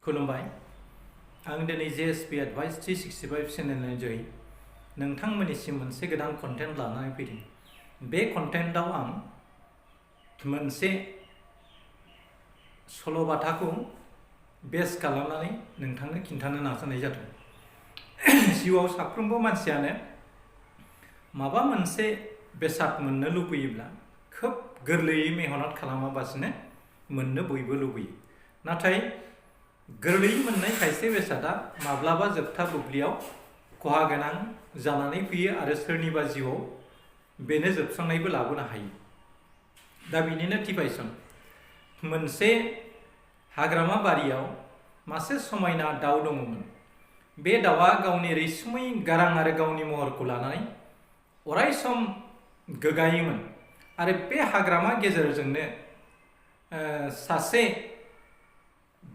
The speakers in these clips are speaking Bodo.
खुलुमबाय आं दिनै JSP Advice 365 चेनेलनि जोहै नोंथांमोननिसिम मोनसे गोदान कन्टेन्ट लानानै फैदों। बे कन्टेन्टआव आं मोनसे सल'बाथाखौ बेस खालामनानै नोंथांनो खिन्थानो नाजानाय जादों। जिउआव साफ्रोमबो मानसियानो माबा मोनसे बेसाद मोननो लुबैयोब्ला खोब गोरलैयै मेहनत खालामाबासिनो मोननो बयबो लुबैयो। नाथाय गोरलैयै मोननाय खायसे बेसादा माब्लाबा जोबथा बुब्लियाव खहा गोनां जानानै फैयो आरो सोरनिबा जिउआव बेनो जोबस्रांनायबो लाबोनो हायो। दा बिनिनो टिपाइसन मोनसे हाग्रामा बारियाव मासे समायना दाउ दङमोन। बे दाउआ गावनि रैसुमै गारां आरो गावनि महरखौ लानानै अरायसम गोगायोमोन आरो बे हाग्रामा गेजेरजोंनो सासे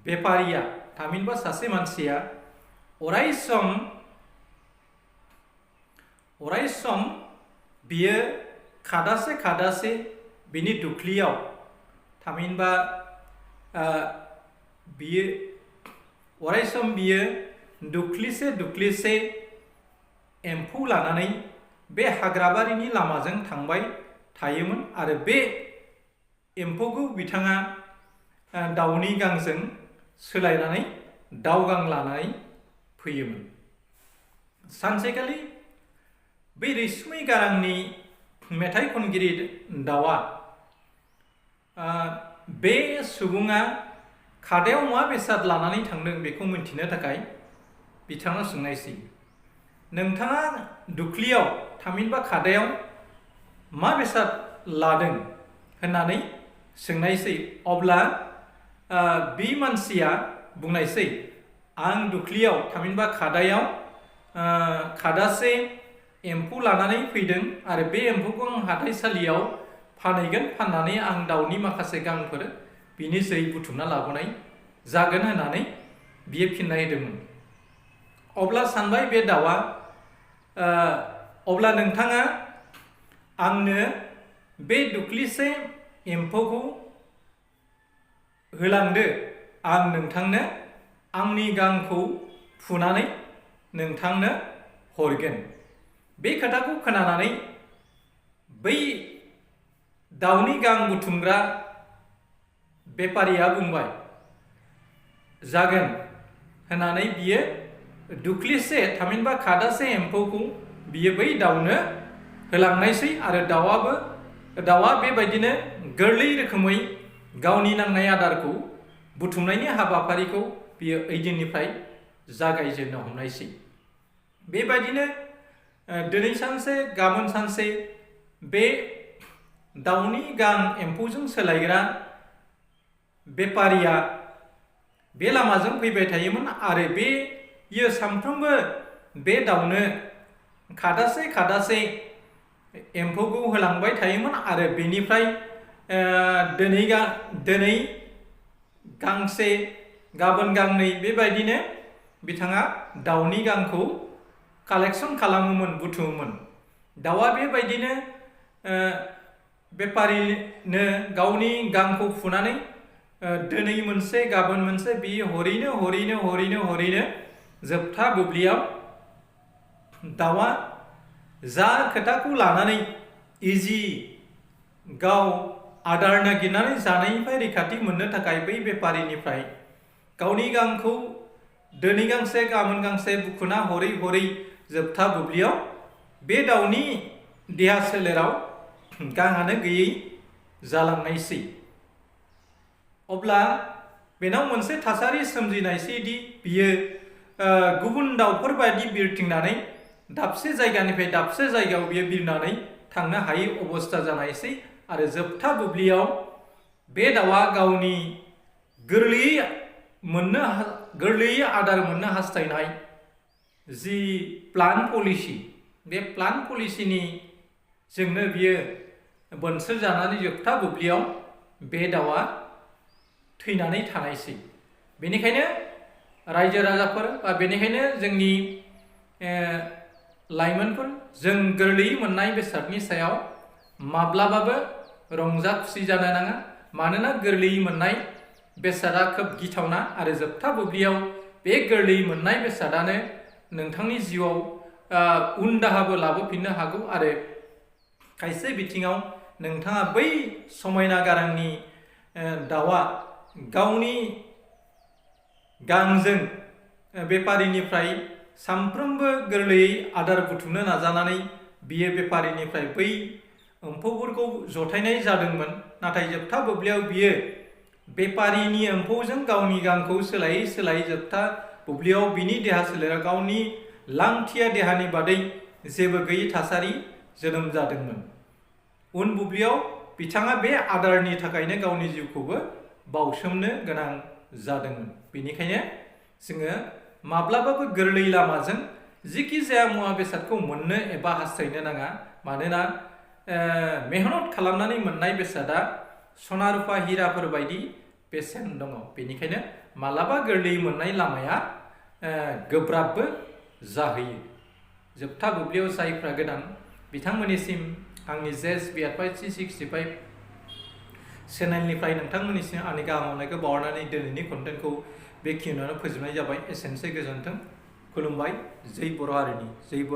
बेपारिया थामहिनबा सासे मानसिया अरायसम बियो खादासे बिनि दुख्लियाव थामहिनबा बियो अरायसम बियो दुख्लिसे एम्फौ लानानै बे हाग्राबारिनि लामाजों थांबाय थायोमोन आरो बे एम्फौखौ बिथाङा दाउनि गांजों सोलायनानै दाउ गां लानानै फैयोमोन। सानसेखालि बै रैसुमै गारांनि मेथाइ खनगिरि दाउआ बे सुबुङा खादायाव मा बेसाद लानानै थांदों बेखौ मिन्थिनो थाखाय बिथाङा सोंनायसै, नोंथाङा दुख्लियाव थामहिनबा खादायाव मा बेसाद लादों होननानै सोंनायसै। अब्ला बे मानसिया बुंनायसै, आं दुख्लियाव थामहिनबा खादायाव खादासे एम्फौ लानानै फैदों आरो बे एम्फौखौ आं हाथाइसालियाव फानहैगोन, फाननानै आं दाउनि माखासे गांफोर बिनि जोहै बुथुमना लाबोनाय जागोन होननानै बियो फिननाय होदोंमोन। अब्ला सानबाय बे दाउआ, अब्ला नोंथाङा आंनो बे दुख्लिसे एम्फौखौ होलांदो, आं नोंथांनो आंनि गांखौ फुनानै नोंथांनो हरगोन। बे खोथाखौ खोनानानै बै दाउनि गां बुथुमग्रा बेपारिया बुंबाय, जागोन होननानै बियो दुख्लिसे थामहिनबा खादासे एम्फौखौ बियो बै दाउनो होलांनायसै आरो दाउआ बेबायदिनो गोरलै रोखोमै गावनि नांनाय आदारखौ बुथुमनायनि हाबाफारिखौ बियो ओइदिननिफ्राय जागायजेननो हमनायसै। बेबायदिनो दिनै सानसे गाबोन सानसे बे दाउनि गां एम्फौजों सोलायग्रा बेपारिया बे लामाजों फैबाय थायोमोन आरो बेयो सानफ्रोमबो बे दाउनो खादासे एम्फौखौ होलांबाय थायोमोन आरो बेनिफ्राय दिनै गांसे गाबोन गांनै बेबायदिनो बिथाङा दाउनि गांखौ कालेक्सन खालामोमोन, बुथुमोमोन। दाउआ बेबायदिनो बेपारिनो गावनि गांखौ फुनानै दिनै मोनसे गाबोन मोनसे बियो हरैनो जोबथा बुब्लियाव दाउआ जा खोथाखौ लानानै गाव आदार नागिरनानै जानायनिफ्राय रैखाथि मोननो थाखाय बै बेपारिनिफ्राय गावनि गांखौ दिनै गांसे गाबोन गांसे बुखुना हरै जोबथा बुब्लियाव बे दाउनि देहा सोलेराव गांआनो गैयै जालांनायसै। अब्ला बेनाव मोनसे थासारि सोमजिनायसै दि बियो गुबुन दाउफोर बायदि बिरथिंनानै दाबसे जायगानिफ्राय दाबसे जायगायाव बियो बिरनानै थांनो हायै अबस्था जानायसै आरो जोबथा बुब्लियाव बे दाउआ गावनि गोरलैयै आदार मोननो हास्थायनाय जि प्लान पलिसि, बे प्लान पलिसिनि जोंनो बियो बोनसोर जानानै जोबथा बुब्लियाव बे दाउआ थैनानै थानायसै। बेनिखायनो रायजो राजाफोर बेनिखायनो जोंनि लाइमोनफोर, जों गोरलैयै मोननाय बेसादनि सायाव माब्लाबाबो रंजा खुसि जानो नाङा। मानोना गोरलैयै मोननाय बेसादा खोब गिथावना आरो जोबथा बुब्लियाव बे गोरलै मोननाय बेसादानो नोंथांनि जिउआव उन दाहाबो लाबोफिननो हागौ आरो खायसे बिथिङाव नोंथाङा बै समायना गारांनि दाउआ गावनि गांजों बेपारिनिफ्राय सानफ्रोमबो गोरलैयै आदार बुथुमनो नाजानानै बियो बेपारिनिफ्राय बै एम्फौफोरखौ जथायनाय जादोंमोन, नाथाय जोबथा बुब्लियाव बियो बेपारिनि एम्फौजों गावनि गांखौ सोलायै सोलायै जोबथा बुब्लियाव बिनि देहा सोलेराव गावनि लांथिया देहानि बादै जेबो गैयै थासारि जोनोम जादोंमोन। उन बुब्लियाव बिथाङा बे आदारनि थाखायनो गावनि जिउखौबो बावसोमनो गोनां जादोंमोन। बेनिखायनो जोङो माब्लाबाबो गोरलै लामाजों जिखि जाया मुवा बेसादखौ मोननो एबा हास्थायनो नाङा, मानोना मेहनत खालामनानै मोननाय बेसादा सना रुपा हिराफोर बायदि बेसेन दङ। बेनिखायनो मालाबा गोरलै मोननाय लामाया गोब्राबबो जाहैयो। जोबथा बुब्लियाव जायफ्रा गोदान बिथांमोननिसिम आंनि JSB Advice 365 चेनेलनिफ्राय नोंथांमोननिसिम आंनि गाहाम हामलायनायखौ बावहरनानै दिनैनि कन्टेन्टखौ बेखिनियावनो फोजोबनाय जाबाय। एसेनोसै, गोजोन्थों, खुलुमबाय। जै बर' हारिनि, जै बर'।